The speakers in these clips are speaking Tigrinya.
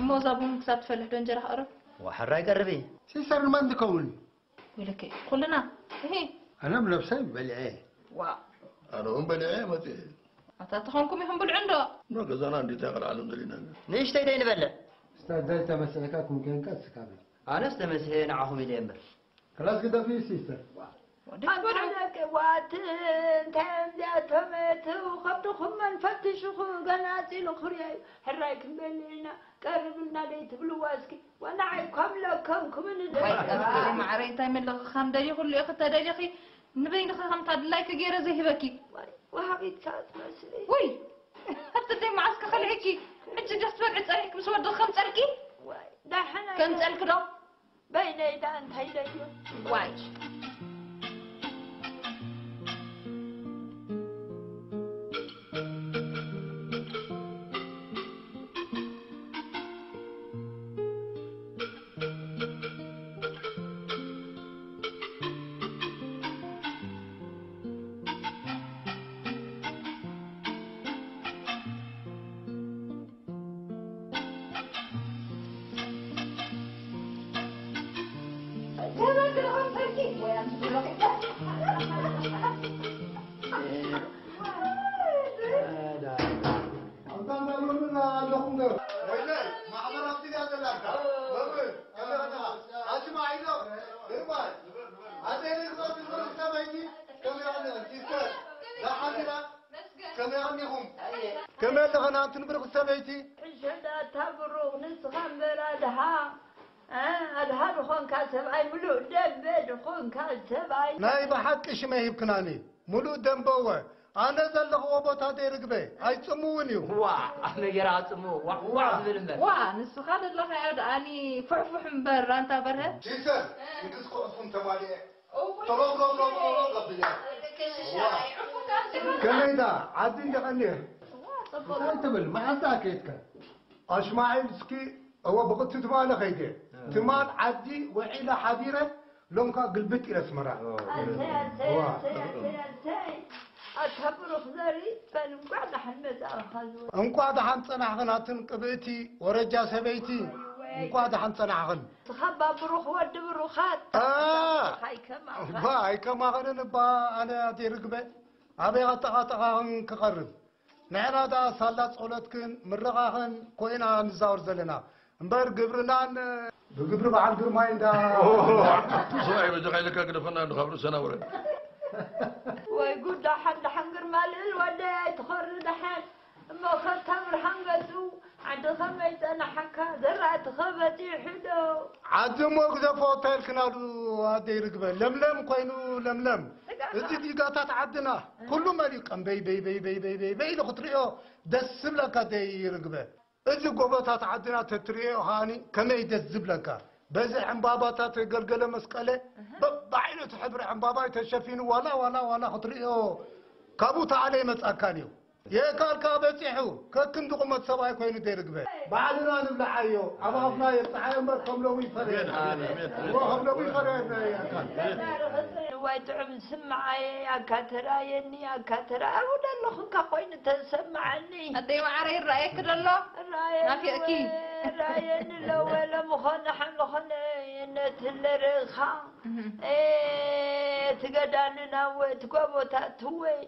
እሞ እዛ ቡን ክሳብ ትፈልሕ ዶ እንጀራ ክቕርብ? ዋሕራ ይቀርብ እዩ። ሲስተር ንመን ዝኸውን? ወይለከ ኩልና። እሄ። ኣነ ብነብሰይ በሊዐ። ዋ። ኣነ እውን በሊዐ መፅእ። ኣታ ተኾንኩም ኢኹም ብልዑ እንዶ። ኖ ገዛና እንዴት ያቀል ዓለም ዘሊና። ንእሽተይ ደይ ንበልዕ። ስታዳይ ተመስዕካ ኩም ከንካ ስካብል። ኣነስ ተመስሄ ንዓኹም ኢለ እምበር። ክላስ ግደፊ ሲስተር። ወዲ ኣንታ ትበልዑ። ደቂ ዋት እንታይ እዮም እዚኣቶም? እቲ ከብድኹም መን ፈትሽኹ? ገና ኣፂሉ ክርዮ እዩ። ሕራይ ክንበልዕ ኢና። ቀርብልና ደይ ትብልዋ እስኪ። ወንዓይ ከም ለከምኩምን ደ-፣ ወይ፣ ኣቲ ማዕረይ እንታይ መለኺ? ከም ደሊኹ ልእኺ ተደሊኺ ንበይንኺ ከምታ ድላይኪ ገይረ ዘይህበኪ። ወይ፣ ወሃቢት ከኣ ትመስሊ። ወይ፣ ኣቲ ደይ መዓስከ ከልዕኪ? ሕጂ ደስ ትበልዒ ጸኒሕኪ ምስ ወድኺ ከም ጸልኪ? ወይ፣ ዳሕና ከም ጸልኪ ዶ? በይነይ ደኣ እንታይ ደልዮ? ዋይ። ኣንታ እንዳብሉና ኣለኹም ዶ? ወይለይ፣ ማሕበር ኣብቲ ድያ ዘላካ? መምህር፣ ከመይ ኣለኻ? ኣስማዒ ዶ? ግርማይ፣ ኣደይ ርግበ ትምህርቲ ሰበይቲ፣ ከመይ ኣለኻ? ሲስተር፣ ደሓን ዲና? ከመይ ኣኒኹም? ከመይ ኣለኽን ኣንቲ ንብርኽቲ ሰበይቲ? ሕሸ ዳታ ብሩኽ ንስኻ እምበር ኣድሃ፣ እ፣ ኣድሃ ድኾንካ ሰብኣይ፣ ምሉእ ደበ ድኾንካ ሰብኣይ። ናይ ብሓቂ ሽመ ሂብክናኒ። ምሉእ ደንበወ። ኣነ ዘለኽዎ ቦታ ደይ ርግበ። ኣይጽምውን እዩ። ዋ፣ ኣነ ገይራ ኣጽምዎ። ዋ፣ ዋ ዝብል እምበር። ዋ፣ ንስኻ ዘለኻ እዮ ደኣኒ ፍሕፉሕ እምበር፣ ኣንታ በርሀ። ሲስተር፣ ንግስ ኩዕኩም ተማሊኤ። እውይ። ቶሎ፣ ቶሎ፣ ቶሎ፣ ቶሎ፣ ቀብልያ። ክሽሻ ዋ። ኣይዕፉካ። ከመይ ዳ ዓዲ እንደቐኒየ? ዋ፣ ጽቡቕ። እንታይ ትብል? መዓዝ ዳ ከይድካ? ኣሽማዒል እስኪ፣ እወ፣ ብቕቲ ትማሊ ከይደ። እ። ትማል ዓዲ ውዒለ ሓዲረ፣ ሎም ከኣ ግልብጥ ኢለ ኣስመራ። ኦ። ኣንተይ፣ ኣንተይ፣ ዋ። ኣንተይ፣ ኣንተይ፣ ኣንተይ። ኣታ ብሩኽ ዘርኢ፣ በል እንቋዕ ደሓን መጻእኻ ዝወ-፣ እንቋዕ ደሓን ጸናሕኽን ኣትን ቅብእቲ ወረጃ ሰበይቲ፣ ወይ፣ ወይ። እንቋዕ ደሓን ጸናሕኽን። ንስኻ እባ ብሩኽ ወዲ ብሩኻት። አ! ኣይከማኻን። እባ ኣይከማኽንን እባ ኣነ ኣደይ ርግበ ኣበይ ኣጠቓጠቓኽን ክቐርብ። ንሕና ደኣ ሳላ ጸሎትክን ምርቓኽን ኮይና ንዛወር ዘለና። እምበር ግብርናን ብግብሪ በዓል ግርማይ እንዳ ኦ፣ ኣቱም ሰብኣይ በጃኻ ኢለካ ግደፈና እንዶ ካብ ርእሰና ውረድ። ወይ ጉድ፣ ደሓን ደሓን ግርማ ልእል ወደይ ኣይትኾሪ ደሓን። እሞ ከታ ብርሃን ገጹ ዓዲ ከመይ ጸናሓካ? ዘራእትኸ በጺሑ ዶ? ዓዲ እሞ ግዘፎ እንታይ ኢልክናሉ ኣደይ ርግበ? ለምለም ኮይኑ ለምለም። ስጋታ። እዚ ዲጋታት ዓድና ኩሉ መሊኡ ቀም በይ በይ በይ በይ በይ በይ በይ ኢሉ ክትርእዮ ደስ ዝብለካ ኣደይ ርግበ። እዚ ጎቦታት ዓድና ተትርእዮ ከኣኒ ከመይ ደስ ዝብለካ። በዚ ዕምባባታት ገልገለ መስቀለ በብዓይነቱ ሕብሪ ዕምባባ እዩ ተሸፊኑ ዋላ ዋላ ዋላ ክትርእዮ ካብኡ ተኣለ ይመጻካን እዩ። የእካልካ በጺሑ ከክንዲ ቁመት ሰብኣይ ኮይኑ ደይ ርግበ። ባዕልና ንብልዓዮ፣ ኣብ ኣፍና የብጽሓዮ እምበር ከም ሎሚ ይፈረየና። ኣሜን፣ ኣሜን፣ ኣሜን። እሞ ከም ሎሚ ይፈረየና የእካል። ዋይ ጥዑም ስምዓየ፣ ኣካ ተራየኒ፣ ኣካ ተራ-፣ ኣብኡ ደለኹ እንካ ኮይኑ ተሰምዓኒ። ኣደይ መዓረ ይረኣየኪ ደሎ? ራየኒ ናፊቕኪ። ወ-፣ ራየኒ ለወ ለምኾነ ሓምለኾነ የነትለ ርእኻ። እህ። ኤ፣ እቲ ገዳንና ወ-፣ እቲ ጎቦታት ወይ፣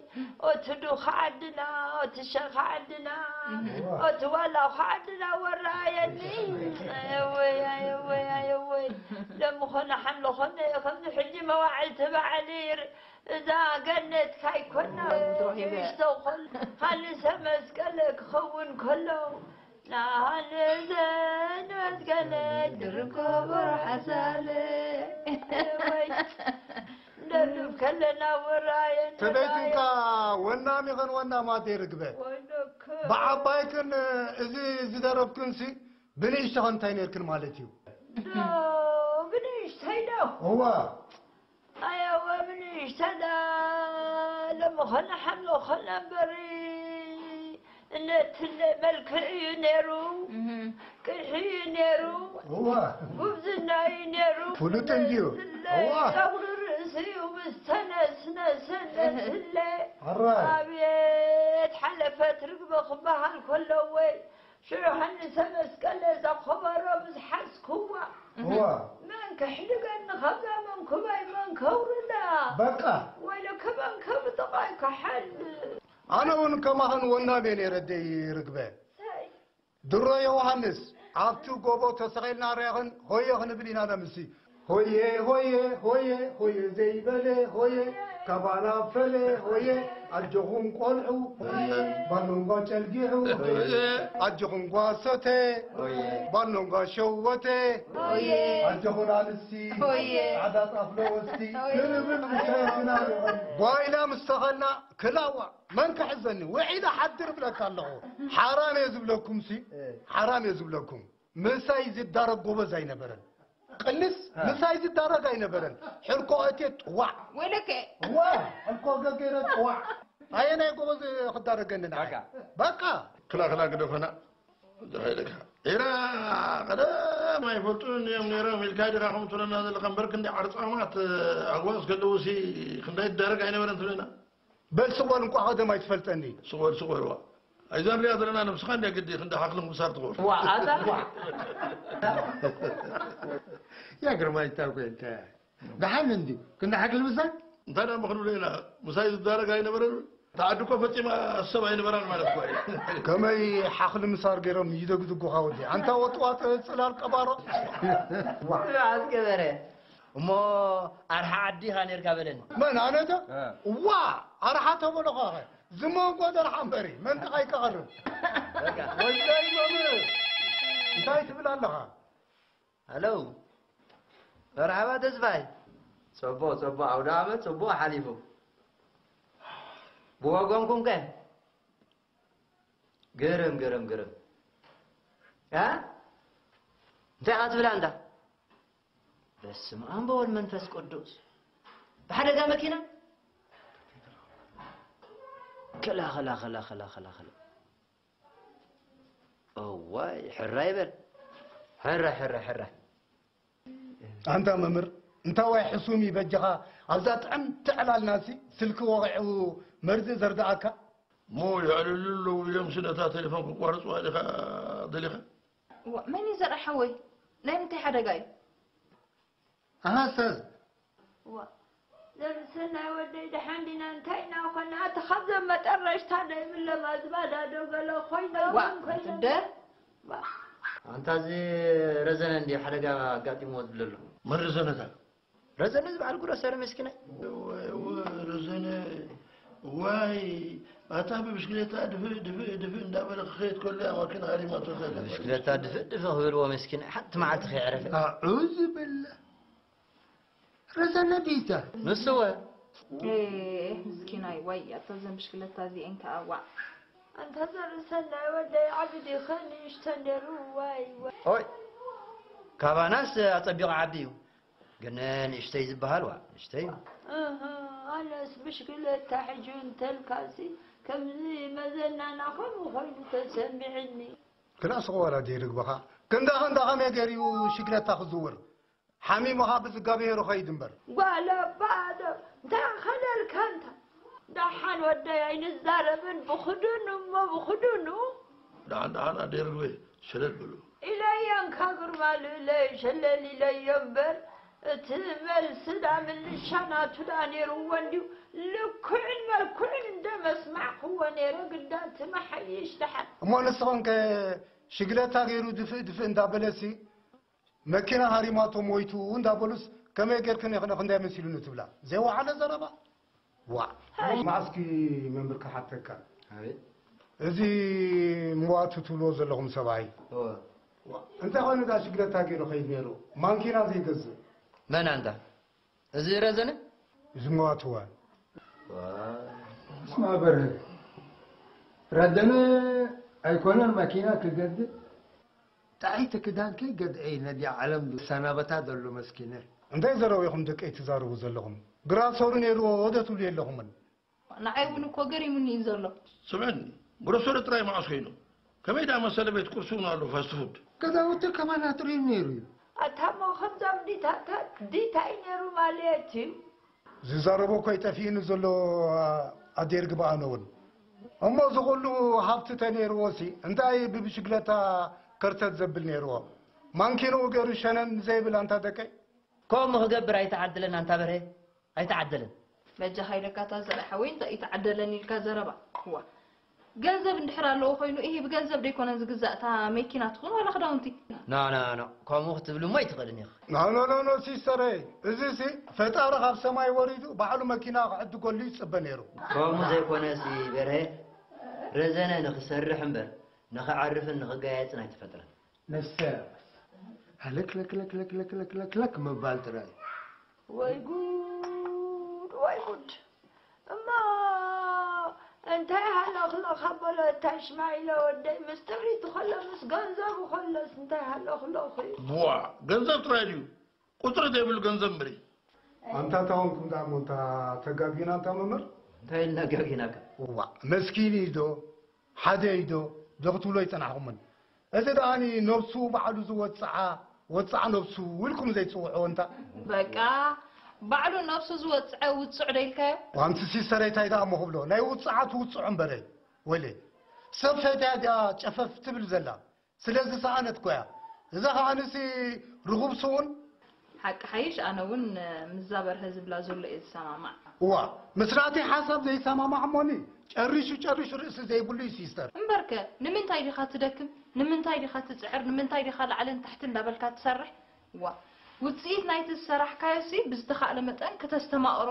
ኦቲ ዱኻ ዓድና፣ ኦቲ ሸኻ ዓድና፣ እህ። ኦቲ ዋላኻ ዓድና ወራየኒ። ኣየወይ፣ ኣየወይ፣ ኣየወይ። ለምኾነ ሓምለኾነ፣ ከምዚ ሕጂ መዋዕልቲ በዓል ይር-፣ እዛ ገነት ካይኮና፣ ወትሮ ሂበ። ንእሽቶ ኾል-፣ ሃንሰ መስቀል ክኸውን ከሎ፣ ንሃንሰ መስቀል ድርብ ከበሮ ሓሳለ። ወይ፣ ንደርፍ ከለና ወራየን ሰበይትንካ ወራየን። ወናም ይኸን ወናም ኣደይ ርግበ። ወይነከ። ብዓባይክን እዚ ዝደረፍክንሲ ብንእሽተኸን እንታይ ነርክን ማለት እዩ? ዶ፣ ብንእሽተይ ዶ? እዋ። ኣየወ፣ ብንእሽተዳ ለምኾነ ሓምለኾነ እምበሪ፣ እነትለ መልክዕ እዩ ነይሩ፣ እህ። ቅርሒ እዩ ነይሩ፣ እዋ። ጉብዝና እዩ ነይሩ። ፍሉጥ እንድዩ። እነትለ እዋ። ጸጉሪ ርእሲ እዩ ምስ ተነስነሰ፣ እነትለ ኣራይ። ኣቤት ሓለፈት ርግበ ክበሃል ከሎ ወይ ሽዑ ዮሃንሰ መስቀል እዛ ኮበሮ ምስ ሓዝክዋ፣ እዋ። መን ክሕድገኒ ካብዛ መንኩባይ መን ከውርዳ? በቃ። ወይለከ መን ከብጥቓይ ክሓል? ኣነ እውን ከማኽን ወናሜ ነይረ ደይ ርግበ። ሳይ። ድሮ ዮሃንስ፣ ኣብቲ ጎቦ ተሰቒልና ርያኽን ሆየ ክንብል ኢና ነምሲ። ሆየ፣ ሆየ፣ ሆየ፣ ሆየ ዘይበለ ሆየ፣ ካባና ፈለ ሆየ፣ ኣጆኹም ቆልዑ ሆየ፣ ባሎንጓ ጨልጊሑ ሆየ፣ ኣጆኹም ጓሶተ ሆየ፣ ባሎንጓ ሸወተ ሆየ፣ ኣጆኹም ኣንስቲ ሆየ፣ ጻዕዳ ጣፍ ለወስቲ ሆየ። ክንብል ምሳይና ጓይላ ምስ ተኸልና ክላዋ መን ክሕዘኒ? ውዒለ ሓድር እብለካ ኣለኹ። ሓራም እየ ዝብለኩም ሲ፣ እ። ሓራም እየ ዝብለኩም። ምሳይ ዝዳረግ ጎበዝ ኣይነበረን። ቅልስ እ። ምሳይ ዝዳረግ ኣይነበረን። ሕልኮ እቴ ጥዋዕ። ወይለከ። ዋ፣ ሕልኮ ገገረ ጥዋዕ። ኣየናይ ጎበዝ ክዳረገኒ ንዓይ? በቃ። በቃ። ክላ ክላ ግደፈና። እንታይ ኢልካ? ኤራ ቀደም ኣይፈልጡን እዮም ነይሮም ኢልካ ዲኻ ከምኡ ትብለና ዘለኻ? እምበር ክንደይ ዓርጻማት ኣግዋዝ ከለዉ ሲ ክንደይ ይዳረግ ኣይነበረን ትብለና? በል ስቕ በል እንቋዕ ቀደም ኣይትፈልጠኒ። ስቕ በል፣ ስቕ በል፣ ዋ። ኣይዛ ንሪኣ ዘለና ነብስኻ እንድያ ግዲ ክንዲ ሓኽሊ ምሳር ትኸውን። ዋ፣ ኣታ። ዋ። ያ ግርማይ፣ እንታይ ኮንካ? ደሓን እንድዩ። ክንዲ ሓኽሊ ምሳር? እንታይ ደኣ ክንብሎ ኢና? ምሳይ ዝዳረግ ኣይነበረን። እታ ዓዲ እኮ ፈጺማ ሰብ ኣይነበራን ማለት እኮ እዩ። ከመይ ሓኽሊ ምሳር ገይሮም ይደግድጉኻ ወዲ? ኣንታ ወጥዋጥ ጽላል ቀባሮ። ዋ። ኣዝገበረ። እሞ ኣርሓ ዓዲ ኢኻ ነርካ በለኒ። መን ኣነ ዶ? እ። ዋ፣ ኣርሓ ተበሎ ኸ። ዝመንጎ ደርሓ እምበሪ፣ መንጥቓይ ከቐርብ። በቃ። ወልዳይ መምህር፣ እንታይ ትብል ኣለኻ? ሃሎ። መርሓባ ተስፋይ። ጽቡቕ፣ ጽቡቕ። ኣውደ ዓመት ጽቡቕ ሓሊፉ። ብወገንኩም ከ? ግርም፣ ግርም፣ ግርም። እ? እንታይ ኢኻ ትብል ኣንታ? በስመ ኣብ ወወልድ መንፈስ ቅዱስ። ብሓደጋ መኪና? ክላ፣ ክላ፣ ክላ፣ ክላ፣ ክላ፣ ክላ። እዋይ፣ ሕራይ በል። ሕራይ፣ ሕራይ፣ ሕራይ። ኣንታ መምህር፣ እንታዋይ ሕሱም እዩ በጃኻ፣ ኣብዛ ጥዕምቲ ዕላልናሲ ስልኪ ወቒዑ መርዚ ዘርድኣካ? እሞ የዕልሉ ኣለዉ ኢሎምሲ ነታ ቴሌፎን ክቋርጹዋ ዲኻ ደሊኻ? ዋ፣ መን እዩ ዘርኣ ሓወይ? ናይ ምንታይ ሓደጋ እዩ? ኣሃ፣ ኣስታዝ። ዋ፣ ዘርሰናይ ወደይ፣ ደሓን ዲና? እንታይ ኢና ኮና? ኣቲ ካብዞም መጠረሽታ ዶ ይብሎም ኣዝማዳ ዶ ገለ ኮይኖም ዋ፣ ኮይኖም? እንደ ዋ። ኣንታ እዚ ረዘነ እንዲ ሓደጋ ኣጋጢምዎ ዝብለ ኣሎ። መን ረዘነታ? ረዘነ ዝበዓል ግሮሰሪ ምስኪናይ። እወ፣ እወ፣ ረዘነ፣ ዋይ፣ ኣታ ብብሽክሌታ ድፍእ፣ ድፍእ፣ ድፍእ እንዳበለ ክኸይድ ከሎ እያ ማኪና ሃሪማቶ ዘላ። ብሽክሌታ ድፍእ፣ ድፍእ ክብልዎ ምስኪናይ፣ ሓንቲ መዓልቲ ከይዕረፈ። ኣዑዙ ብላህ። ረዘነ ዲታ? ንሱ እወ። ኤ፣ ምስኪናይ፣ ዋይ፣ ኣታ ዘን ብሽክለታ እዚኤን ከኣ፣ ዋዕ። ኣንታ ዘርሰናይ ወደይ፣ ዓቢ ዲኸ ንእሽቶ ነይሩ? ዋይ፣ ዋይ። ኦይ፣ ካባናስ ኣጸቢቑ ዓቢ እዩ። ግን ንእሽተይ ዝበሃል፣ ዋ፣ ንእሽተይ እዩ። እህ፣ ኣነስ ብሽክለታ ሕጂ እንተልካሲ፣ ከምዚ መዘናና ከምኡ ኮይኑ ተሰሚዕኒ። ክላስ ኸዋላ ደይ ርግበኻ። ክንዳኻ እንዳ ኸመይ ገይሩ ሽግለታ ክዝውር? ሓሚሙኻ ብዝጋብሄሩ ኸይድ እምበር። ጓል ኣባ ዶ፣ እንታይ ኸለልካ እንታ? ደሓን ወደይ ኣይንዛረብን፣ ብኽዱኑ እሞ ብኽዱኑ። ደሓን፣ ደሓን ኣደይ ርግበይ፣ ሸለል በሉ። ኢለዮ እንካ ግርማ ልእለዮ፣ ሸለል ኢለዮ እምበር፣ እቲ መልሲ ዳ ምልሻ ናቱ ዳ ነይርዎ እንድዩ። ልክዕን መልክዕን እንደ መስማዕክዎ ነይረ፣ ግዳ እቲ መሓይሽ ደሓን። እሞ ንስኽን ከ ሽግለታ ገይሩ ድፍእ ድፍእ እንዳበለሲ፣ መኪና ሃሪማቶ ሞይቱ እንዳበሉስ ከመይ ጌርክን ኢኽን ክንደይ መሲሉኒ ትብላ? ዘይወዓለ ዘረባ። ዋ። መዓስኪ መምህር ክሓተካ። ኣቤት። እዚ ምዋቱ ትብልዎ ዘለኹም ሰብኣይ። እወ። ዋ፣ እንታይ ኮይኑ ዳ ሽግለታ ገይሩ ኸይድ ነይሩ? ማንኪና ዘይገዝእ። መን ኣንታ? እዚ ረዘነ? እዚ ምዋቱ ዋ። ዋ። ስማ በርህ። ረዘነ ኣይኮነን ማኪና ክገዝእ። ጥዕይቲ ክዳንከይ ገድዐይ ነዲኣ ዓለም ዝሰናበታ ዘሎ መስኪነ። እንታይ ዘረባ ኢኹም ደቀይ ትዛረቡ ዘለኹም? ግራ ሰሩ ነይርዎ ወደ ትብሉ የለኹምን። ንዓይ እውን እኮ ገሪሙኒ እዩ ዘሎ። ስምዕኒ፣ ግሮሰሪ ጥራይ መዓስ ኮይኑ? ከመይ ደኣ መሰለ ቤት ቁርሲ እውን ኣሎ፣ ፋስት ፉድ። ገዛውቲ ከማን ኣጥርዩ ነይሩ እዩ። ኣታ እሞ ከምዞም ዲታታት ዲታይ ነይሩ ማለት እዩ? ዝዛረቦ እኮ ይጠፍእኒ ዘሎ ኣዴር ግብኣነ እውን። እሞ እዚ ኩሉ ሃብቲ ተነይርዎ ሲ እንታይ ብብሽግለታ ከርተት ዘብል ነይርዎ? ማንኪንኡ ገይሩ ሸነን ዘይብል ኣንታ ደቀይ? ከምኡ ክገብር ኣይተዓደለን ኣንታ በርሄ፣ ኣይተዓደለን። በጃኻ ኢለካ እታ ዘርኣ ሓወይ እንታይ ይተዓደለን ኢልካ ዘረባ? እዋ። ገንዘብ እንድሕር ኣለዎ ኮይኑ፣ ኢሂ ብገንዘብ ደይኮነ ዝግዛእ እታ መኪና ትኹን ዋላ ክዳውንቲ? ና፣ ና፣ ና፣ ከምኡ ክትብልሞ ኣይትኽእልን ኢኺ። ና፣ ና፣ ና፣ ና፣ ሲስተረይ፣ እዚሲ ፈጣሪ ካብ ሰማይ ወሪዱ ባዕሉ መኪና ክዕድገሉ ይጽበ ነይሩ። ከምኡ ዘይኮነሲ በርሄ፣ ረዘነ ንኽሰርሕ እምበር ንኽዓርፍን ንኽጋየጽን ኣይተፈጥረን። ነሰ ሃለክለክለክለክለክለክለክ ምባል ጥራይ። ወይ ጉድ፣ ወይ ጉድ። እሞ እንታይ ሃለኽለኽ ኣበሎ እታ ሽማዒለ ወደይ፣ ምስ ጥሪቱ ከሎ ምስ ገንዘቡ ከሎስ እንታይ ሃለኽለኽ እዩ? ቡዋ፣ ገንዘብ ጥራይ ድዩ? ቁጽሪ ዘይብሉ ገንዘብ እምበሪ። ኣንታ ታወንኩም ደኣ እሞ እንታ ተጋጊና እንታ መምህር? እንታይ ኢልና ጋጊናካ? እዋ፣ መስኪን እዩ ዶ? ሓደ እዩ ዶ? ዶ ክትብሎ ይጸናሕኩምን? እዚ ደኣኒ ነብሱ ባዕሉ ዝወጽዓ፣ ወጽዓ ነብሱ ኢልኩም ዘይትጽውዕዎ እንታ? በቃ፣ ባዕሉ ነብሱ ዝወጽዐ ውጹዕ ዶ ኢልካዮ? ዋንቲ ሲስተረይ እንታይ ደኣ እሞ ክብሎ? ናይ ውጽዓት ውጹዕ እምበረይ። ወይለይ፣ ሰብ ፈትያ ድያ ጨፈፍ ትብል ዘላ? ስለ ዝሰኣነት እኮ እያ። እዛ ኸኣ ንሲ ርኹብ ስኡን። ሓቂ ሓይሽ፣ ኣነ እውን ምስዛ በርሀ ዝብላ ዘሎ እየ ዝሰማማዕ። እዋ፣ ምስ ናተይ ሓሳብ ዘይሰማማዕ እሞኒ፣ ጨሪሹ ጨሪሹ ርእሲ ዘይብሉ እዩ ሲስተር። እምበርከ፣ ንምንታይ ዲኻ ትደክም? ንምንታይ ዲኻ ትጽዕር? ንምንታይ ዲኻ ላዕልን ታሕትን እንዳበልካ ትሰርሕ? እዋ፣ ውጽኢት ናይቲ ዝሰራሕካዮሲ ብዝተኻእለ መጠን ክተስተማቕሮ፣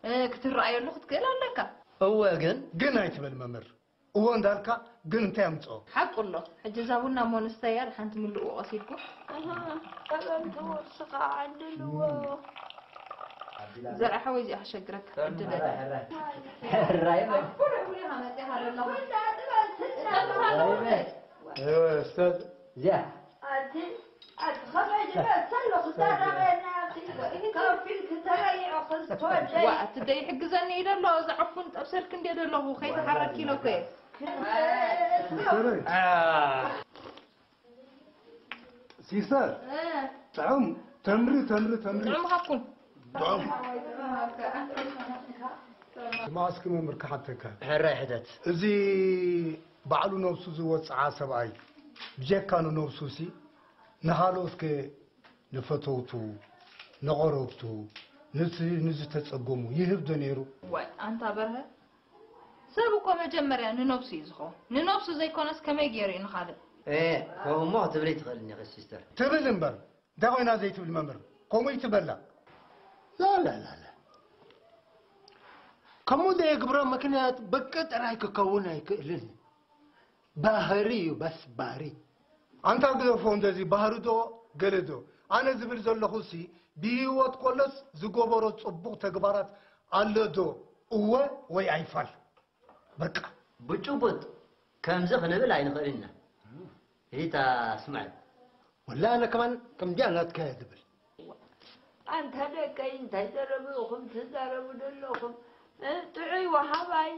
እ፣ ክትረኣየሉ ክትክእል ኣለካ። እወ፣ ግን ግን ኣይትበል መምህር። እወ እንዳልካ ግን እንታይ ኣምጽኦ? ሓቁ ኣሎ። ሕጂ እዛ ቡና እሞ ንስተያ፣ ድሓን ትምልእዎ ቀስ ኢልኩም። ኣሃ፣ ጠበል ትወርስኻ ዓንድልዎ። ዘርኣ ሓወይ እዚኣ ክሸግረካ። ዕድለ። ሕራይ በል። እወ፣ ስተት። እዚኣ ኣቲ ኣቲ ኸመይ ዝበሰሎ ክዛረበና ኣቲ ከፊል ክተረይዖ ክዝተወደይ። ዋ፣ ኣቲ ደይ ሕግዘኒ እዩ ደሎ፣ እዚ ዕፉን ጠብሰልክ እንደ ደለኹ ከይተሓረድኪ ኢለ እኮ እየ። ስረይ። ሲስተር፣ እ። ጥዑም ተምሪ፣ ተምሪ፣ ተምሪ። ጥዑም ሃብኩም። ጥዑም። ስማ እስኪ መምህር ክሓተካ። ሕራይ ሕተት። እዚ ባዕሉ ነብሱ ዝወጽዓ ሰብኣይ ብጀካ ንነብሱ ሲ ንኻልኦት ከ ንፈተውቱ፣ ንቐረብቱ፣ ንስ-፣ ንዝተጸገሙ ይህብ ዶ ነይሩ? ዋይ፣ ኣንታ በርሀ፣ ሰብ እኮ መጀመርያ ንነብሱ እዩ ዝኸውን። ንነብሱ ዘይኮነስ ከመይ ገይሩ እዩ ንኻልእ? ኤ፣ ከምኡ እሞ ክትብሊ ትኽእልኒ ኢኺ ሲስተር። ትብል እምበር፣ እንታይ ኮይና ዘይትብል መምህር? ከምኡ ይትበላ። ላላላላ። ከምኡ ዘየግብሮ ምኽንያት ብቂ ጥራይ ክከውን ኣይክእልን። ባህሪ እዩ፣ በስ ባህሪ። ኣንታ ግደፎ እንደዚ ባህሪ ዶ ገለ ዶ? ኣነ ዝብል ዘለኹ ሲ ብህይወት ኮለስ ዝገበሮ ጽቡቕ ተግባራት ኣሎ ዶ? እወ ወይ ኣይፋል። በቃ። ብጭቡጥ ከምዚ ክንብል ኣይንኽእልን ኢና። ሪታ ስምዐ። ወላ ኣነ ከማን ከምዚኣ ናትካ እየ ዝብል። ኣንታ ደቀይ እንታይ ዘረብኹም ትዛረቡ ዘለኹም? እ፣ ጥዑይ ወሃባይ፣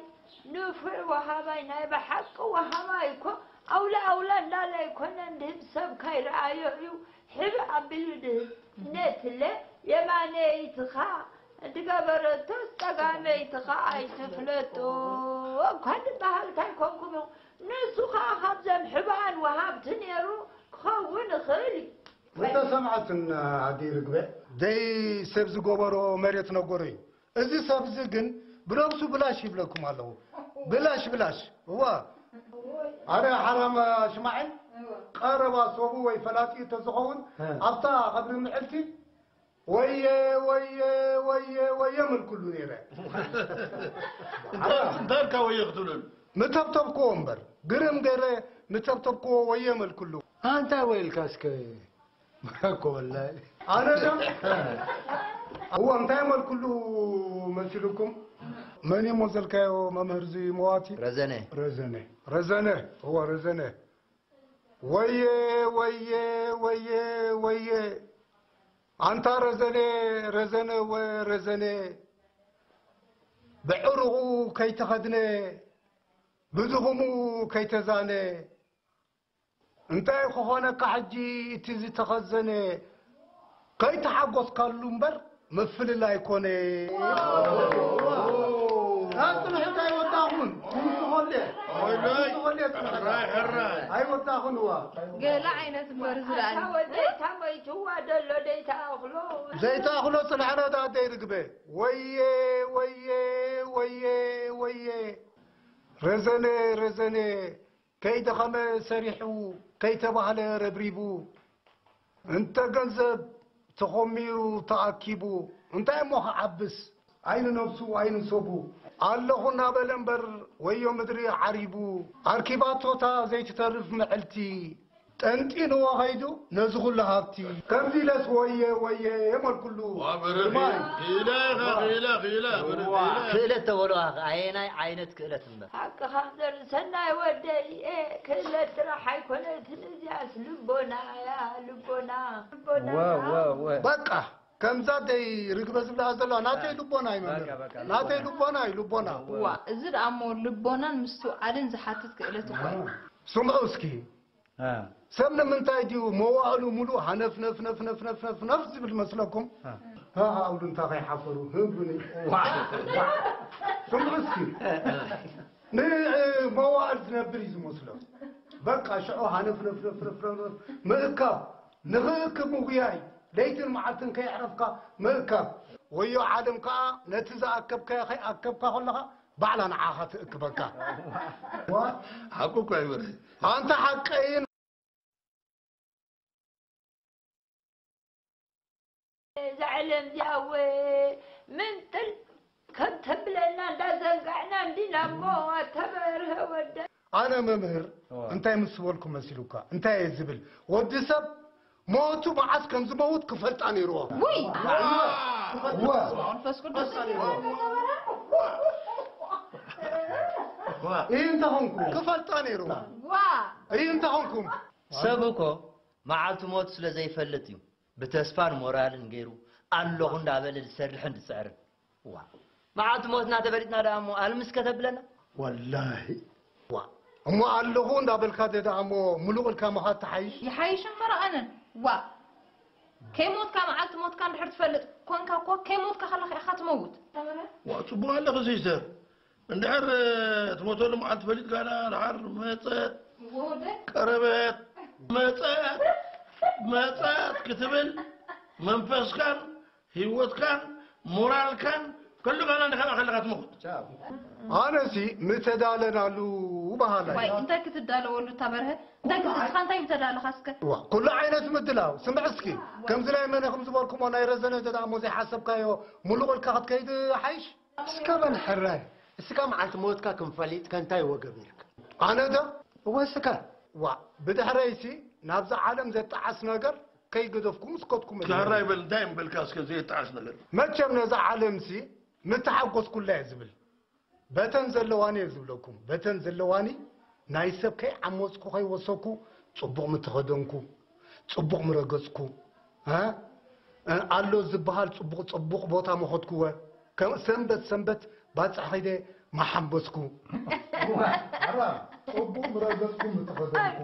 ንፉዕ ወሃባይ፣ ናይ ብሓቂ ወሃባይ እኮ ኣውላ ኣውላ እንዳለ ኣይኮነን ድህብ ሰብ ካይረኣዮ እዩ። ሕቢ ኣቢሉ ድህብ። ነትለ የማነይትኻ ዝገበረቶስ ጸጋመይትኻ ኣይትፍለጦ እኳ ዝበሃል እንታይ ኮንኩም ኢኹም? ንሱ ኸኣ ካብዘም ሕቡኣን ወሃብቲ ነይሩ ክኸውን ይኽእል እዩ። እንተሰምዐትን ኣደይ ርግበ። ደይ ሰብ ዝገበሮ መሬት ነገሮ እዩ። እዚ ሰብ እዚ ግን ብነብሱ ብላሽ ይብለኩም ኣለኹ። ብላሽ፣ ብላሽ። እዋ። ኣረ ሓራም ሽማዕን ቀረባ ሰቡ ወይ ፈላጢ ተዝኸውን እ። ኣብታ ቀብሪ ምዕልቲ ወየ፣ ወየ፣ ወየ፣ ወየ ምልኩሉ ነይረ። እንታይ፣ እንታይ ኢልካ ወየ ክትብለሉ? ምተብተብክዎ እምበር፣ ግርም ገይረ ምተብተብክዎ ወየ መልክሉ። ኣንታ ወይልካ እስከ። እኮ ወላሂ። ኣነ ዶ? እዎ፣ እንታይ መልክሉ መሲልኩም? መን እሞ ዘልካዮ መምህር እዚ መዋቲ? ረዘነ። ረዘነ። ረዘነ። እዎ፣ ረዘነ። ወየ፣ ወየ፣ ወየ፣ ወየ። ኣንታ ረዘነ፣ ረዘነ፣ ወ፣ ረዘነ። ብዕሩቑ ከይተኸድነ፣ ብድኹሙ ከይተዛነ። እንታይ ክኾነካ ሕጂ እቲ ዝተኸዘነ? ከይተሓጎስካሉ እምበር ምፍልላይ ኮነ። ናጽንሕት ኣይወዳኹን። ምስ ኾሌ። ኦይሎይ። ምስ ኾሌ ጽንሕት። ሕራይ፣ ሕራይ። ኣይወዳኹን እዋ። ገለ ዓይነት እምበር ዝረኣኒ። ኣታ ወደይ ታሞይትዋ ደሎ ደይተኣኽሎ። ዘይተኣኽሎ ጽንሕረት ኣደይ ርግበ። ወየ፣ ወየ፣ ወየ፣ ወየ። ረዘነ፣ ረዘነ። ከይደኸመ ሰሪሑ፣ ከይተባህለ ረብሪቡ። እንተ ገንዘብ ተኾሚሩ ተኣኪቡ፣ እንታይ እሞ ክዓብስ? ኣይንነብሱ ኣይንሰቡ። ኣለኹ እናበለ እምበር ወዮ ምድሪ ዓሪቡ። ኣርኪባቶታ ዘይትተርፍ ምዕልቲ። ጠንጢንዎ ኸይዱ ነዚ ኹሉ ሃብቲ። ከምዚ ኢለስ ወየ ወየ የመልኩሉ። ዋ በረድ ክኢለ ኢኻ ክኢለ ክኢለ በረድ ክኢለ። ክእለት ተበሉኻ ኣየናይ ዓይነት ክእለት እምበር ሓቅኻ ዘር ሰናይ ወደይ፣ ክእለት ጥራሕ ኣይኮነትን እዚኣስ ልቦና እያ ልቦና ልቦና ዋ ዋ ዋ በቃ ከምዛ ደይ ርግበ ዝብላ ዘለዋ ናተይ ልቦና እዩ መምህር። ናተይ ልቦና እዩ ልቦና። ዋ እዚ ደኣ እሞ ልቦናን ምስትውዓልን ዝሓትት ክእለት እኮ እዩ። ስምዑ እስኪ ሰብ ንምንታይ ድዩ መዋእሉ ሙሉእ ሃነፍ ነፍ ነፍ ነፍ ነፍ ነፍ ነፍ ዝብል መስለኩም? ሃሃ እብሉ እንታ ከይሓፈሩ ህብሉኒ። ስምዑ እስኪ ንመዋእል ዝነብር እዩ ዝመስሎ። በቃ ሽዑ ሃነፍ ነፍ ነፍ ነፍ ነፍ ነፍ ምእካብ ንኽእክብ ምጉያይ ለይትን መዓልትን ከየዕረፍካ ምእካብ። ወዮ ዓለም ከኣ ነቲ ዝኣከብካዮ ከይኣከብካ ከለኻ ባዕላ ንዓኻ ትእክበካ። ሓቁ እኮ ኣይበርህ ኣንታ ሓቀይን እዛ ዓለም እዚኣ ወ ምንጥል ከም ተብለና እንዳዘንጋዕና እንዲና እሞ ኣተበርሀ ወደ ኣነ መምህር እንታይ ምስ በልኩ መሲሉካ እንታይ እየ ዝብል ወዲ ሰብ ሞቱ መዓስ ከም ዝመውት ክፈልጣ ነይርዎ ውይ ወ መንፈስ ቅዱስ ይህ እንተኾንኩ ክፈልጣ ነይርዎ ዋ ይህ እንተኾንኩም ሰብ እኮ መዓልቲ ሞት ስለ ዘይፈልጥ እዩ ብተስፋን ሞራልን ገይሩ ኣለኹ እንዳበለ ዝሰርሕን ዝፅዕርን ዋ መዓልቲ ሞትና ተፈሊጥና ደኣ እሞ ኣልምስ ከተብለና ወላሂ ዋ እሞ ኣለኹ እንዳበልካ ደኣ እሞ ሙሉቕ ኢልካ ምኻድ ትሓይሽ ይሓይሽ እምበር ኣነን ዋ ከይሞትካ መዓልቲ ሞትካ እንድሕር ትፈልጥ ኮንካ እኮ ከይሞትካ ከለኻ ኢኻ ትመውት ዋ ፅቡቅ ኣለኺ ሲስተር እንድሕር ትሞተሉ መዓልቲ ፈሊጥካ ደኣ ድሓር መፀት ወደ ቀረበት መፀት መፀት ክትብል መንፈስካን ህይወትካን ሞራልካን ከሉ ጋና ንኸላ ከለካ ትመውት ኣነሲ ምተዳለናሉ በሃላይ ዋይ እንታይ ክትዳለወሉ እታ በርሀ እንታይ ክትስኻ እንታይ ምተዳለኻ እስከ ዋ ኩሉ ዓይነት ምድላው ስምዕ እስኪ ከምዚ ናይ መነ ከም ዝበልኩሞ ናይ ረዘነ ደኣ እሞ ዘይሓሰብካዮ ሙሉቕ ኢልካ ክትከይድ ሓይሽ እስከ በል ሕራይ እስካ መዓልቲ ሞትካ ከም ፈሊጥካ እንታይ ወገብ ኢልካ ኣነ ዶ እወ እስካ ዋ ብድሕረይሲ ናብዛ ዓለም ዘጣዓስ ነገር ከይገደፍኩም እስከትኩም ሕራይ በል እንታይ እምበልካ እስከ ዘየጣዓስ ነገር መቸም ነዛ ዓለምሲ ምተሓጎስኩላ እየ ዝብል በተን ዘለዋኒ እየ ዝብለኩም በተን ዘለዋኒ ናይ ሰብ ከይዓመፅኩ ከይወሰኩ ፅቡቕ ምተኸደንኩ ፅቡቕ ምረገፅኩ እ ኣሎ ዝበሃል ፅቡቕ ፅቡቕ ቦታ መኸድኩወ ከም ሰንበት ሰንበት ባፅዕ ኸይደ መሓንበስኩ ኣራ ፅቡቕ ምረገፅኩ ምተኸደንኩ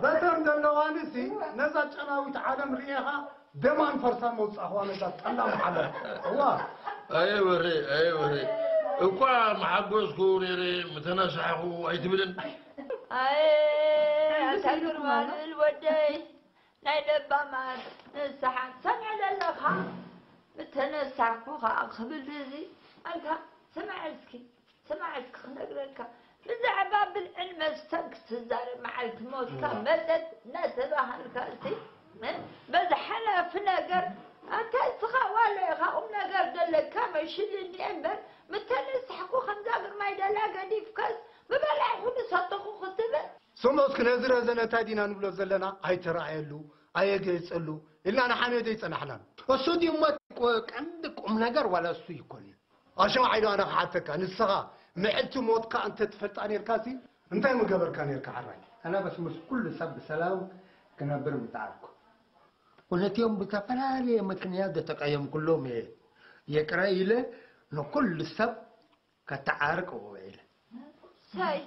በተን ዘለዋኒ ሲ ነዛ ጨናዊት ዓለም ርእኻ ደማን ፈርሳን መውፃእኽዋ ነዛ ጠላም ዓለም እዋ ኣየ በሬ ኣየ በሬ እኳ መሓጎስኩ ነይረ ምተነሳሕኩ ኣይትብልን ኣየ ኣታ ግርማ ልብል ወደይ ናይ ለባማት ንስሓት ሰምዐ ዘለኻ ምተነሳሕኩ ከዓ ክብል እዚ ኣንታ ስማዕ እስኪ ስማዕ እስኪ ክነግረካ ብዛዕባ ብልዕን መስተን ክትዛረብ መዓልቲ ሞትካ መጠጥ እናተባሃልካ እዚ በዚ ሓላፊ ነገር ኣታ እስኻ ዋላ ኢኻ ቁም ነገር ዘለካ መሽልኒ እምበር ምተነሳሕኩ ከምዛ ግርማይ ደላ ገዲፍካስ ምበላዕኩ ንሰተኹ ክትብል ስምዑ እስኪ ነዚ ረዘነ እንታይ ዲና ንብሎ ዘለና ኣይተራእየሉ ኣየገይፀሉ ኢልና ንሓምዮ ዘይፀናሕናን እሱ ድዩ እሞ ቀንዲ ቁም ነገር ዋላ እሱ ይኮን እዩ ኣሸው ዓይዶ ኣነ ክሓተካ ንስኻ ምዕልቲ ሞትካ እንተ ትፈልጣ ነርካሲ እንታይ ምገበርካ ነርካ ሓራይ ኣነ በስ ምስ ኩሉ ሰብ ብሰላም ክነብር ምጣዕኩ እውነትዮም ብተፈላለየ ምክንያት ዘተቀየምኩሎም እየ የቅረ ኢለ ንኩሉ ሰብ ከተዓርቅ ውዒለ ሳይ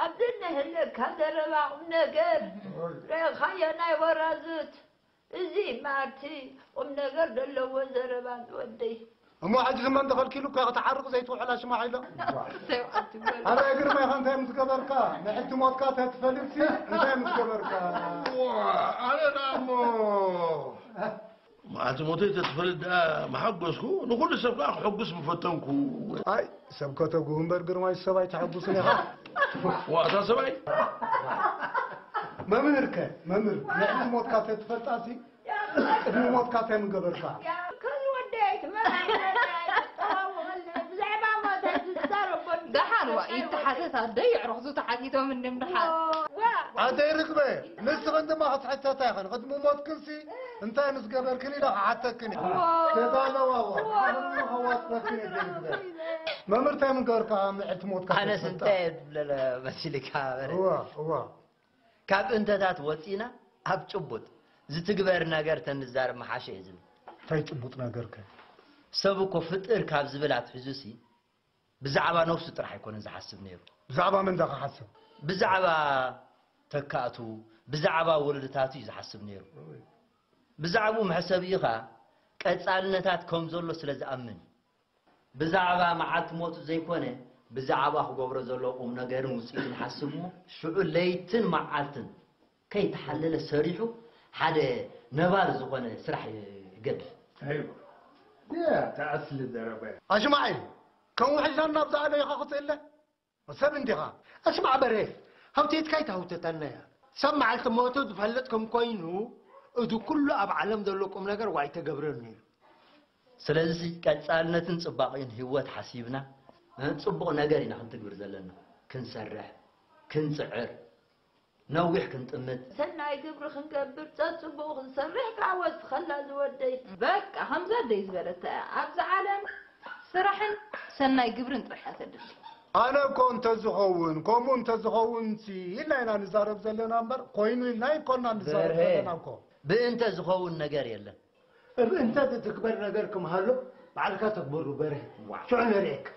ኣብዚ እንህለካ ዘረባ ቁም ነገር ረእኻዮ ናይ ወራዙት እዚ ማርቲ ቁም ነገር ዘለዎ ዘረባ ዝወደይ እሞ ሕጂ ዝመን ተኸልኪሉካ ክትዓርቕ ዘይትውዕል ኣሽማዕ ኢሎ። እንታይ ወዓል ትበል? ኣረ ግርማይ፣ ኸ እንታይ ምስ ገበርካ? ንሕልቲ ሞትካ ተትፈልጥሲ እንታይ ምስ ገበርካ? ኣነ ደኣ እሞ መዓልቲ ሞተይ ተትፈልጥ ደኣ መሓጎስኩ፣ ንኹሉ ሰብ ከኣ ክሕጉስ ምፈተንኩ። ኣይ ሰብ ከተጉህ እምበር ግርማይ፣ ሰብ ኣይተሐጉስን ኢኻ። ዋታ ሰብኣይ። መምህር ከ መምህር፣ ንሕልቲ ሞትካ ተትፈልጣሲ ቅድሚ ሞትካ እንታይ ምገበርካ? ከዚ ወደይ ትመርዓኒ ወደይ ትጠዋወቐለይ ብዛዕባ ሞተይ ትዛረበሉ ደሓን ዋ ይተሓተት ኣደይ የዕሩኽቱ ተሓቲቶም እንድም ደሓን ኣደይ ርግበ፣ ንስኽን ድማ ክትሕተታ ኢኽን። ቅድሚ ሞትክንሲ እንታይ ምስ ገበርክን ኢለ ክሓተክን እየ። ተዛለዋ ዋ፣ ኣሁን ከዋጥረክን እየ ደይ ርግበ። መምህር እንታይ ምገበርካ ምዕልቲ ሞትካ ኣነስ ተትፈልጣ? እንታይ እየ ዝብለለ መሲልካ በረ እዋ እዋ ካብ እንተታት ወፂና ኣብ ጭቡጥ ዝትግበር ነገር ተንዛረብ ምሓሸ እየ ዝብል። እንታይ ጭቡጥ ነገርከ? ሰብ እኮ ፍጥር ካብ ዝብል ኣትሒዙ ሲ ብዛዕባ ነብሱ ጥራሕ ኣይኮነን ዝሓስብ ነይሩ። ብዛዕባ መን ዳ ክሓስብ? ብዛዕባ ተካእቱ፣ ብዛዕባ ወለዶታቱ እዩ ዝሓስብ ነይሩ። ብዛዕባኡ መሕሰቢኡ ኸኣ ቀጻልነታት ከም ዘሎ ስለ ዝኣምን እዩ። ብዛዕባ መዓልቲ ሞቱ ዘይኮነ ብዛዕባ ክገብሮ ዘሎ ቁም ነገርን ውፅኢቱን ሓስብ እሞ ሽዑ ለይትን መዓልትን ከይተሓለለ ሰሪሑ ሓደ ነባሪ ዝኾነ ስራሕ ይገድፍ። ኣይዋ እታ ኣስሊ ዘረባ እያ። ኣሽማዒ ከም ውሕጃን ናብ ዝኣለ ኢኻ ክትእለ ሰብ እንዲኻ። ኣሽማዕ በሬ ሃውቴትካ ይታውተታና እያ። ሰብ መዓልቲ ሞቱ ዝፈልጥ ከም ኮይኑ እዚ ኩሉ ኣብ ዓለም ዘሎ ቁም ነገር ዋይ ተገብረኒ እዩ። ስለዚ ቀጻልነትን ጽባቕን ህይወት ሓሲብና እ፣ ጽቡቕ ነገር ኢና ክንትግብር ዘለና። ክንሰርሕ፣ ክንጽዕር፣ ነዊሕ ክንጥምት። ሰናይ ግብሪ ክንገብር፣ ጸጽቡቑ ክንሰርሕ ከዓ ወስኸላ ዝወደይ። በቃ ከምዛ ደይ ዝበለታ እያ ኣብዚ ዓለም ስራሕን ሰናይ ግብርን ጥራሕ እያ ተድሊ። ኣነ እኮ እንተዝኸውን ከምኡ እንተዝኸውን ሲ ኢልና ኢና ንዛረብ ዘለና እምበር ኮይኑ ኢልና ኣይኮና ንዛረብ በርሄ። ዘለና እኮ። ብእንተ ዝኸውን ነገር የለን። እብ እንተ ዝትግበር ነገር ክምሃሎ ባዕልካ ተግበሩ በርሄ። ሽዑ ነርእየካ።